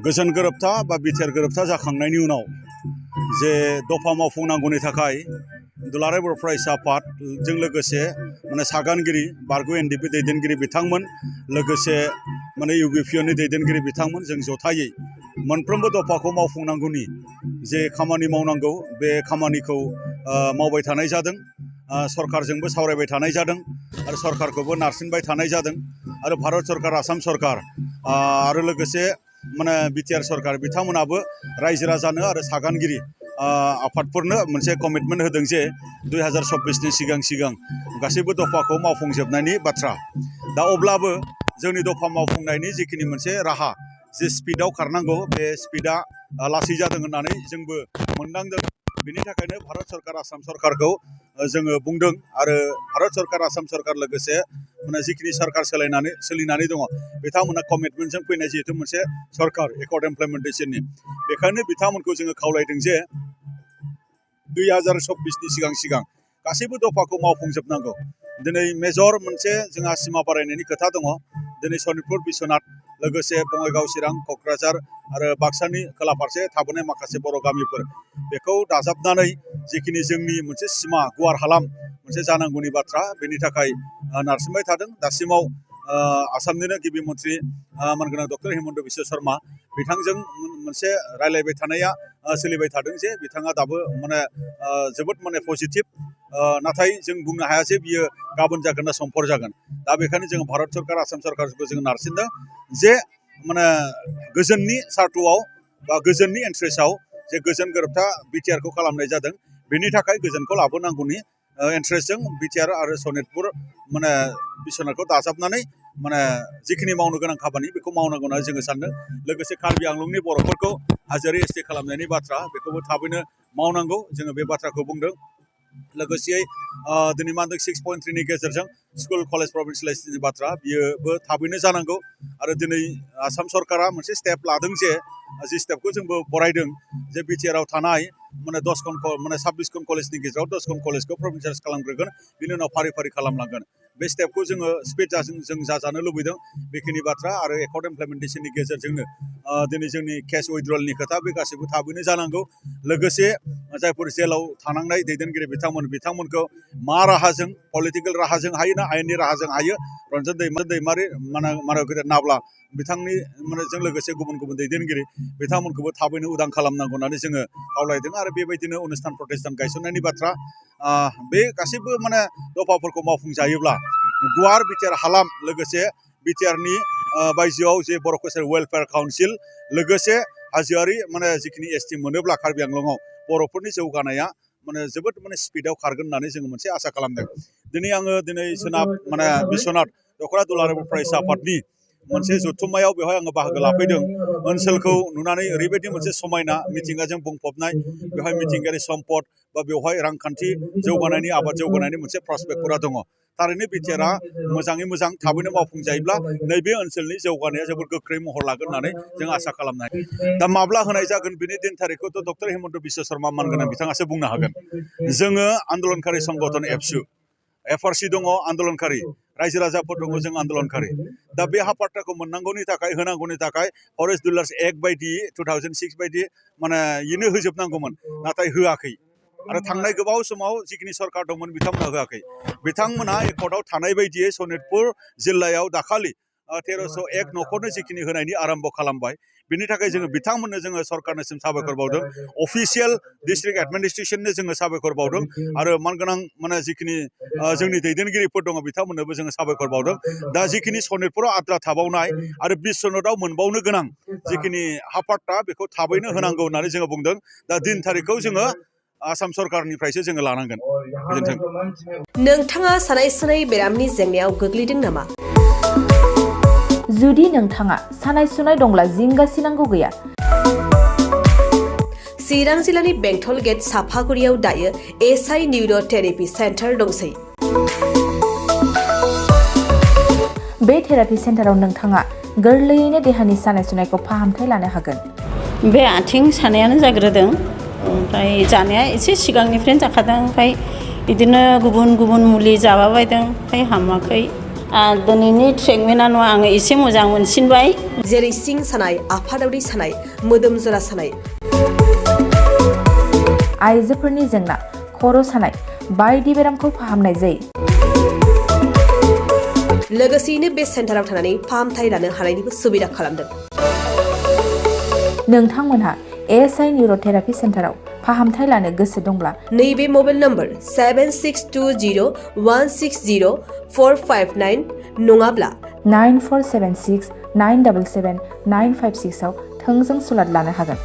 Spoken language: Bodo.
गोजोन गोरोबथा बा बिटिआर गोरोबथा जाखांनायनि उनाव जे दफा मावफुंनांगौनि थाखाय दुलाराय बर' फरायसा आफादजों लोगोसे सागानगिरि बारग' एनडिपि दैदेनगिरि बिथांमोन लोगोसे इउबिपिअनि दैदेनगिरि बिथांमोन जों जथायै मोनफ्रोमबो दफाखौ मावफुंनांगौनि जे खामानि मावनांगौ बे खामानिखौ मावबाय थानाय जादों। सरकारजोंबो सावरायबाय थानाय जादों आरो सरकारखौबो नारसिनबाय थानाय जादों आरो भारत सरकार आसाम सरकार आरो लोगोसे बिटिआर सरकार बिथांमोनाबो रायजो राजानो आरो सागानगिरि आफादफोरनो मोनसे कमिटमेन्ट होदों जे 2024नि सिगां गासैबो दफाखौ मावफुंजोबनायनि बाथ्रा। दा अब्लाबो जोंनि दफा मावफुंनायनि जिखिनि मोनसे राहा जे स्पिडआव खारनांगौ बे स्पिडआ लासै जादों होननानै जोंबो मोनदांदों। बेनि थाखायनो भारत सरकार आसाम सरकारखौ जोङो बुंदों आरो भारत सरकार आसाम सरकार लोगोसे जिखिनि सरकार सोलिनानै दङ बिथांमोना कमिटमेन्टजों फैनाय जिहेतु मोनसे सरकार एकर्ड इमप्लिमेन्टेसननि बेखायनो बिथांमोनखौ जोङो खावलायदों जे 2024नि सिगां गासैबो दफाखौ मावफुंजोबनांगौ। दिनै मेजर मोनसे जोंहा सिमा बारायनायनि खोथा दङ। दिनै सनितपुर बिश्वनाथ लोगोसे बङाइगाव चिरां क'क्राझार आरो बाक्सानि खोला फारसे थाबोनाय माखासे बर' गामिफोर बेखौ दाजाबनानै जिखिनि जोंनि मोनसे सिमा गुवार हालाम मोनसे जानांगौनि बाथ्रा बेनि थाखाय नारसिनबाय थादों। दासिमाव आसामनिनो गिबि मन्थ्रि मानगोनां डक्टर हिमन्त बिश्व शर्मा बिथांजों मोनसे रायलायबाय थानाया सोलिबाय थादों जे बिथाङा दाबो जोबोद पजिटिभ नाथाय जों बुंनो हाया जे बियो गाबोन जागोन ना समफोर जागोन। दा बेखायनो जों भारत सरकार आसाम सरकारखौ जों नारसिनदों जे गोजोननि सार्थआव बा गोजोननि इन्ट्रेस्टआव जे गोजोन गोरोबथा बिटिआरखौ खालामनाय जादों बेनि थाखाय गोजोनखौ लाबोनांगौनि इन्ट्रेस्टजों बिटिआर आरो सनितपुर बिश्वनाथखौ दाजाबनानै जिखिनि मावनो गोनां खामानि बेखौ मावनांगौ होननानै जोङो सानदों। लोगोसे कार्बि आंलंनि बर'फोरखौ हाजोआरि एसटि खालामनायनि बाथ्रा बेखौबो थाबैनो मावनांगौ जोङो बे बाथ्राखौ बुंदों। लोगोसेयै दिनै 6.3नि गेजेरजों स्कुल कलेज प्रभिन्सियेलाइजेसननि बाथ्रा बियोबो थाबैनो जानांगौ आरो दिनै आसाम सरकारा मोनसे स्टेप लादों जे जि स्टेपखौ जोंबो बरायदों जे बिटिआरआव थानाय 26 कलेजनि गेजेराव 10 कलेजखौ प्रभिन्सियेलाइज खालामग्रोगोन बिनि उनाव फारि फारि खालामलांगोन। बे स्टेपखौ जोङो स्पिड जों जाजानो लुबैदों बेखिनि बाथ्रा आरो एकर्ड इमप्लिमेन्टेसननि गेजेरजोंनो दिनै जोंनि केस उइथड्रलनि खोथा बे गासैबो थाबैनो जानांगौ। लोगोसे जायफोर जेलाव थानांनाय दैदेनगिरि बिथांमोनखौ मा राहाजों पलिटिकेल राहाजों हायो ना आयेननि राहाजों हायो रन्जन दैमारि गेदेर नाब्ला बिथांनि जों लोगोसे गुबुन दैदेनगिरि बिथांमोनखौबो थाबैनो उदां खालामनांगौ होननानै जोङो खावलायदों आरो बेबायदिनो अनुस्थान प्रतिष्ठान गायसननायनि बाथ्रा बे गासैबो दफाफोरखौ मावफुंजायोब्ला गुवार बिटिआर हालाम लोगोसे बिटिआरनि बायजोआव जे बर' कसारि वेलफेयार काउन्सिल लोगोसे हाजोआरि जिखिनि एसटि मोनोब्ला कार्बि आंलंआव बर'फोरनि जौगानाया जोबोद स्पिडआव खारगोन होननानै जोङो मोनसे आसा खालामदों। दिनै आङो सोनाब बिश्वनाथ दख'रा दुलाराय बर' फरायसा आफादनि मोनसे जथुम्मायाव बेवहाय आङो बाहागो लाफैदों। ओनसोलखौ नुनानै ओरैबायदि मोनसे समायना मिथिंगाजों बुंफबनाय बेवहाय मिथिंगायारि सम्पद बा बेवहाय रांखान्थि जौगानायनि आबाद जौगानायनि मोनसे प्रस्पेक्टफोरा दङ। थारैनो बिटिआरआ मोजाङै मोजां थाबैनो मावफुंजायोब्ला नैबे ओनसोलनि जौगानाया जोबोद गोख्रै महर लागोन होननानै जों आसा खालामनाय। दा माब्ला होनाय जागोन बिनि दिन थारिखखौथ' डक्टर हिमन्त बिश्व शर्मा मानगोनां बिथाङासो बुंनो हागोन। जोङो आन्दलनकारि संगठन एबसु एफआरसि दङ आन्दलनकारि रायजो राजाफोर दङ जों आन्दलनकारि। दा बे हाफात्ताखौ मोननांगौनि थाखाय होनांगौनि थाखाय फरेस्ट डिलार्स एक्ट बायदि 2006 बायदि इनो होजोबनांगौमोन नाथाय होआखै आरो थांनाय गोबाव समाव जिखिनि सरकार दंमोन बिथांमोना होआखै। बिथांमोना एकर्डआव थानाय बायदियै सनितपुर जिल्लायाव दाखालि 1301 न'खरनो जिखिनि होनायनि आरम्भ खालामबाय बिनि थाखाय जोङो बिथांमोननो जोङो सरकारनिसिम साबायखर बावदों। अफिसियेल डिस्ट्रिक्ट एडमिनिस्ट्रेसननो जोङो साबायखर बावदों आरो मानगोनां जिखिनि जोंनि दैदेनगिरिफोर दङ बिथांमोननोबो जोङो साबायखर बावदों। दा जिखिनि सनितपुराव आद्रा थाबावनाय आरो बिश्वनाथआव मोनबावनो गोनां जिखिनि हाफात्ता बेखौ थाबैनो होनांगौ होननानै जोङो बुंदों। दा दिन थारिखखौ जोङो आसाम सरकारनिफ्रायसो जोङो लानांगोन। गोजोन्थों। नोंथाङा सानाय सुनाय बेरामनि जेंनायाव गोग्लैदों नामा? जुदि नोंथाङा सानाय सुनाय दंब्ला जिंगासिनांगौ गैया। चिरां जिल्लानि बेंटल गेट साफागुरियाव दायो एसआइ निउर' थेरापि सेन्टार दंसै। बे थेरापि सेन्टाराव नोंथाङा गोरलैयैनो देहानि सानाय सुनायखौ फाहामथाय लानो हागोन। बे आथिं सानायानो जाग्रोदों ओमफ्राय जानाया एसे सिगांनिफ्रायनो जाखादों ओमफ्राय बिदिनो गुबुन मुलि जाबाय बायदों ओमफ्राय हामाखै दिनैनि ट्रिटमेन्टआ नङा आङो एसे मोजां मोनसिनबाय जेरै सिं सानाय आफादावरि सानाय मोदोम जरा सानाय आइजोफोरनि जेंना खर' सानाय बायदि बेरामखौ फाहामनाय जायो लोगोसेयैनो बे सेन्टाराव थानानै फाहामथाय लानो हानायनिबो सुबिदा खालामदों नोंथांमोनहा ASI निउर'थेरापि सेन्टाराव फाहामथाय लानो गोसो दंब्ला नैबे मबाइल नम्बर 7620160459 नङाब्ला 9476 977 956 आव थोंजों सुलाद लानो हागोन